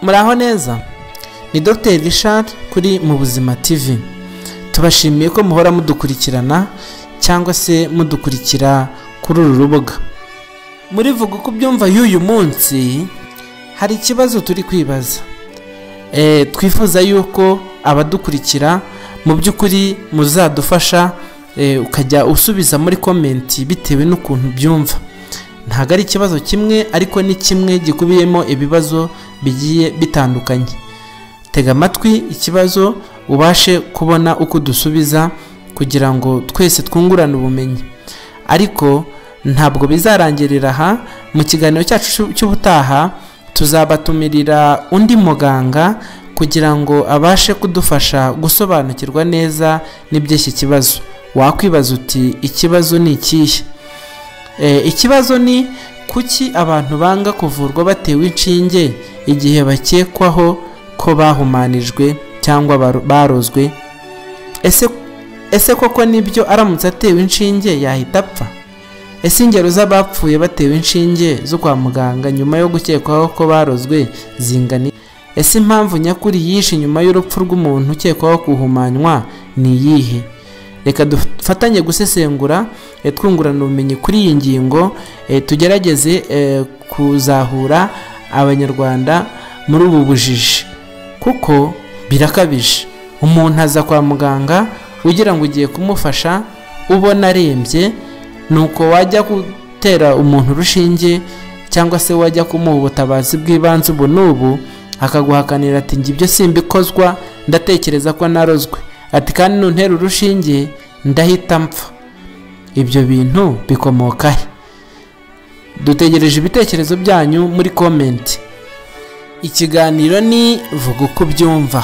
Muraho neza, ni Dr Richard kuri Mu Buzima TV. Tubashimiye ko muhora mudukurikirana cyangwa se mudukurikira kuri uru rubuga. Muri Vuga Uko Ubyumva y'uyu munsi hari ikibazo turi kwibaza. Twifuza yuko abadukurikira mu by'ukuri muzadufasha, ukajya usubiza muri comment bitewe n'ukuntu byumva. Ntabwo ari ikibazo kimwe, ariko ni kimwe gikubiyemo ibibazo bigiye bitandukanye. Tega amatwi ikibazo ubashe kubona uko dusubiza kugira ngo twese twungurane ubumenyi. Ariko ntabwo bizarangirira aha. Mu kiganiro cyacu cy'ubutaha tuzabatumirira undi muganga kugira ngo abashe kudufasha gusobanukirwa neza n'iby'iki kibazo. Wakwibaza uti ikibazo ni ikihe? Ikibazo ni kuki abantu banga kuvurwa batewe inshinge igihe bakekwaho ko bahumanijwe cyangwa barozwe? Ese koko nibyo aramutse atewe inshinge yahita apfa? Ese ingero z'abapfuye batewe inshinge zo kwa muganga nyuma yo gukekwaho ko barozwe zingana? Ese impamvu nyakuri yishe nyuma y'urupfu rw'umuntu ukekwaho guhumanywa ni iyihe? Reka dufatanye gusesengura, twungurana ubumenyi kuri iyi ngingo, tugerageze kuzahura Abanyarwanda muri ubu bujiji, kuko birakabije. Umuntu aza kwa muganga ugira ngo ugiye kumufasha, ubona arembye, nuko wajya gutera umuntu urushinge cyangwa se wajya kumuha ubutabazi bw'ibanze ubu n'ubu, akaguhakanira ati njye ibyo simbikozwa, ndatekereza ko narozwe, ati kandi nuntera urushinge ndahita mpfa. Ibyo bintu bikomoka he? Dutegereje ibitekerezo byanyu muri comment. Ikiganiro ni Vuga Uko Ubyumva.